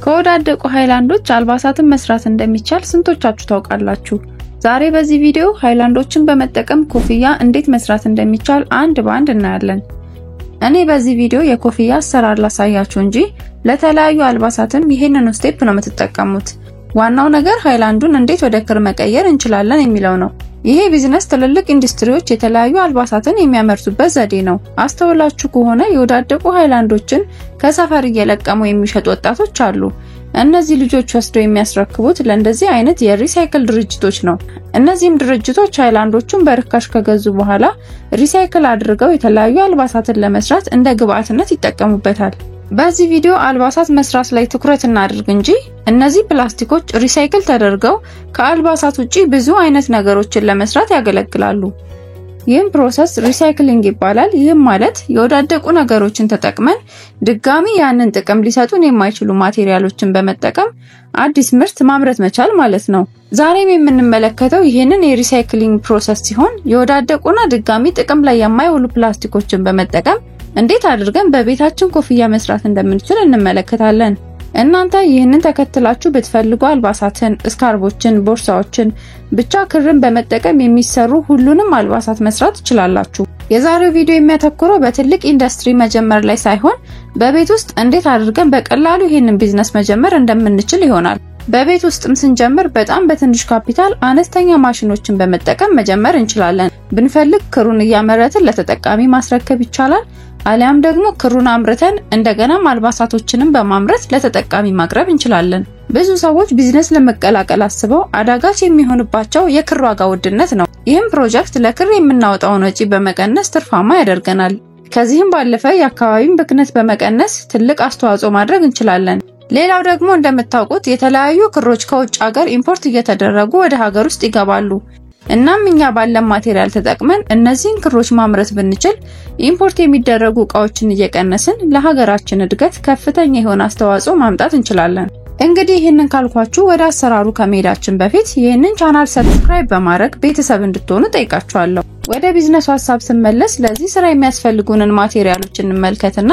ከወዳደቁ ሃይላንዶች አልባሳትን መስራት እንደሚቻል ስንቶቻችሁ ታውቃላችሁ? ዛሬ በዚህ ቪዲዮ ሃይላንዶችን በመጠቀም ኮፍያ እንዴት መስራት እንደሚቻል አንድ በአንድ እናያለን። እኔ በዚህ ቪዲዮ የኮፍያ አሰራር ላሳያችሁ እንጂ ለተለያዩ አልባሳትም ይሄንን step ነው የምትጠቀሙት። ዋናው ነገር ሃይላንዱን እንዴት ወደ ክር መቀየር እንችላለን የሚለው ነው። ይሄ ቢዝነስ ትልልቅ ኢንዱስትሪዎች የተለያዩ አልባሳትን የሚያመርቱበት ዘዴ ነው። አስተውላችሁ ከሆነ የወዳደቁ ሃይላንዶችን ከሰፈር እየለቀሙ የሚሸጡ ወጣቶች አሉ። እነዚህ ልጆች ወስደው የሚያስረክቡት ለእንደዚህ አይነት የ recycle ድርጅቶች ነው። እነዚህም ድርጅቶች ሃይላንዶቹን በርካሽ ከገዙ በኋላ recycle አድርገው የተለያዩ አልባሳትን ለመስራት እንደ ግብአትነት ይጠቀሙበታል። በዚህ ቪዲዮ አልባሳት መስራት ላይ ትኩረት እናድርግ እንጂ እነዚህ ፕላስቲኮች recycle ተደርገው ከአልባሳት ውጪ ብዙ አይነት ነገሮችን ለመስራት ያገለግላሉ። ይህም process recycling ይባላል። ይህም ማለት የወዳደቁ ነገሮችን ተጠቅመን ድጋሚ ያንን ጥቅም ሊሰጡን የማይችሉ ማቴሪያሎችን በመጠቀም አዲስ ምርት ማምረት መቻል ማለት ነው። ዛሬም የምንመለከተው ይህንን የ recycling process ሲሆን የወዳደቁና ድጋሚ ጥቅም ላይ የማይውሉ ፕላስቲኮችን በመጠቀም እንዴት አድርገን በቤታችን ኮፍያ መስራት እንደምንችል እንመለከታለን። እናንተ ይህንን ተከትላችሁ ብትፈልጉ አልባሳትን፣ ስካርቦችን፣ ቦርሳዎችን ብቻ ክርን በመጠቀም የሚሰሩ ሁሉንም አልባሳት መስራት ትችላላችሁ። የዛሬው ቪዲዮ የሚያተኩረው በትልቅ ኢንዱስትሪ መጀመር ላይ ሳይሆን በቤት ውስጥ እንዴት አድርገን በቀላሉ ይህንን ቢዝነስ መጀመር እንደምንችል ይሆናል። በቤት ውስጥም ስንጀምር በጣም በትንሽ ካፒታል አነስተኛ ማሽኖችን በመጠቀም መጀመር እንችላለን። ብንፈልግ ክሩን እያመረትን ለተጠቃሚ ማስረከብ ይቻላል። አሊያም ደግሞ ክሩን አምርተን እንደገናም አልባሳቶችንም በማምረት ለተጠቃሚ ማቅረብ እንችላለን። ብዙ ሰዎች ቢዝነስ ለመቀላቀል አስበው አዳጋች የሚሆንባቸው የክር ዋጋ ውድነት ነው። ይህም ፕሮጀክት ለክር የምናወጣውን ወጪ በመቀነስ ትርፋማ ያደርገናል። ከዚህም ባለፈ የአካባቢን ብክነት በመቀነስ ትልቅ አስተዋጽኦ ማድረግ እንችላለን። ሌላው ደግሞ እንደምታውቁት የተለያዩ ክሮች ከውጭ ሀገር import እየተደረጉ ወደ ሀገር ውስጥ ይገባሉ። እናም እኛ ባለን material ተጠቅመን እነዚህን ክሮች ማምረት ብንችል import የሚደረጉ እቃዎችን እየቀነስን ለሀገራችን እድገት ከፍተኛ የሆነ አስተዋጽኦ ማምጣት እንችላለን። እንግዲህ ይህንን ካልኳችሁ ወደ አሰራሩ ከመሄዳችን በፊት ይህንን ቻናል subscribe በማድረግ ቤተሰብ እንድትሆኑ ጠይቃችኋለሁ። ወደ ቢዝነሱ ሀሳብ ስመለስ ለዚህ ስራ የሚያስፈልጉንን ማቴሪያሎች እንመልከትና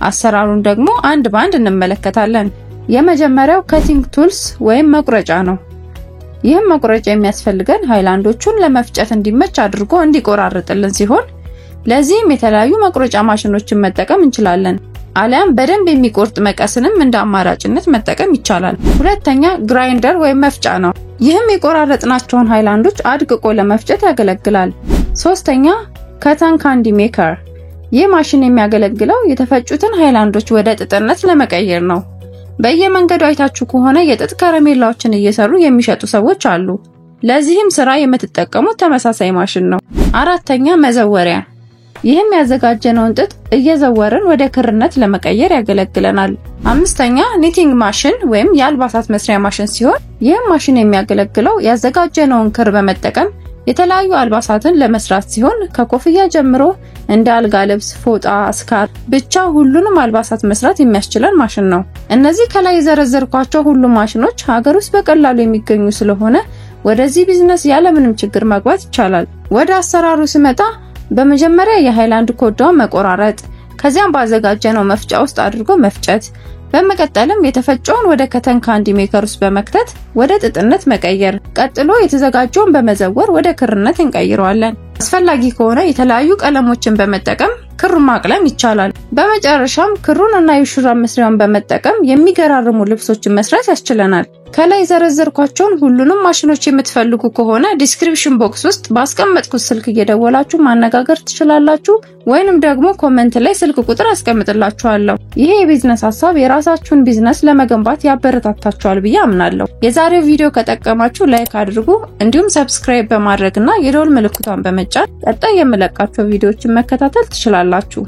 አሰራሩን ደግሞ አንድ በአንድ እንመለከታለን። የመጀመሪያው cutting tools ወይም መቁረጫ ነው። ይህም መቁረጫ የሚያስፈልገን ሃይላንዶቹን ለመፍጨት እንዲመች አድርጎ እንዲቆራርጥልን ሲሆን ለዚህም የተለያዩ መቁረጫ ማሽኖችን መጠቀም እንችላለን። አሊያም በደንብ የሚቆርጥ መቀስንም እንደ አማራጭነት መጠቀም ይቻላል። ሁለተኛ grinder ወይም መፍጫ ነው። ይህም የቆራረጥናቸውን ሃይላንዶች አድቅቆ ለመፍጨት ያገለግላል። ሶስተኛ cotton candy maker። ይህ ማሽን የሚያገለግለው የተፈጩትን ሃይላንዶች ወደ ጥጥነት ለመቀየር ነው። በየመንገዱ አይታችሁ ከሆነ የጥጥ ከረሜላዎችን እየሰሩ የሚሸጡ ሰዎች አሉ። ለዚህም ስራ የምትጠቀሙት ተመሳሳይ ማሽን ነው። አራተኛ መዘወሪያ። ይህም ያዘጋጀነውን ጥጥ እየዘወርን ወደ ክርነት ለመቀየር ያገለግለናል። አምስተኛ knitting machine ወይም የአልባሳት መስሪያ ማሽን ሲሆን ይህም ማሽን የሚያገለግለው ያዘጋጀነውን ክር በመጠቀም የተለያዩ አልባሳትን ለመስራት ሲሆን ከኮፍያ ጀምሮ እንደ አልጋ ልብስ፣ ፎጣ፣ scarf ብቻ ሁሉንም አልባሳት መስራት የሚያስችለን ማሽን ነው። እነዚህ ከላይ የዘረዘርኳቸው ሁሉ ማሽኖች ሀገር ውስጥ በቀላሉ የሚገኙ ስለሆነ ወደዚህ ቢዝነስ ያለምንም ችግር መግባት ይቻላል። ወደ አሰራሩ ስመጣ በመጀመሪያ የሃይላንድ ኮዳውን መቆራረጥ፣ ከዚያም ባዘጋጀነው መፍጫ ውስጥ አድርጎ መፍጨት፣ በመቀጠልም የተፈጨውን ወደ cotton candy maker ውስጥ በመክተት ወደ ጥጥነት መቀየር፣ ቀጥሎ የተዘጋጀውን በመዘወር ወደ ክርነት እንቀይረዋለን። አስፈላጊ ከሆነ የተለያዩ ቀለሞችን በመጠቀም ክሩን ማቅለም ይቻላል። በመጨረሻም ክሩን እና የሹራብ መስሪያውን በመጠቀም የሚገራርሙ ልብሶችን መስራት ያስችለናል። ከላይ የዘረዘርኳቸውን ሁሉንም ማሽኖች የምትፈልጉ ከሆነ description box ውስጥ ባስቀመጥኩት ስልክ እየደወላችሁ ማነጋገር ትችላላችሁ፣ ወይንም ደግሞ comment ላይ ስልክ ቁጥር አስቀምጥላችኋለሁ። ይሄ የቢዝነስ ሀሳብ የራሳችሁን ቢዝነስ ለመገንባት ያበረታታችኋል ብዬ አምናለሁ። የዛሬው ቪዲዮ ከጠቀማችሁ like አድርጉ፣ እንዲሁም subscribe በማድረግና የደወል ምልክቷን በመጫን ቀጣይ የምለቃቸው ቪዲዮዎችን መከታተል ትችላላችሁ።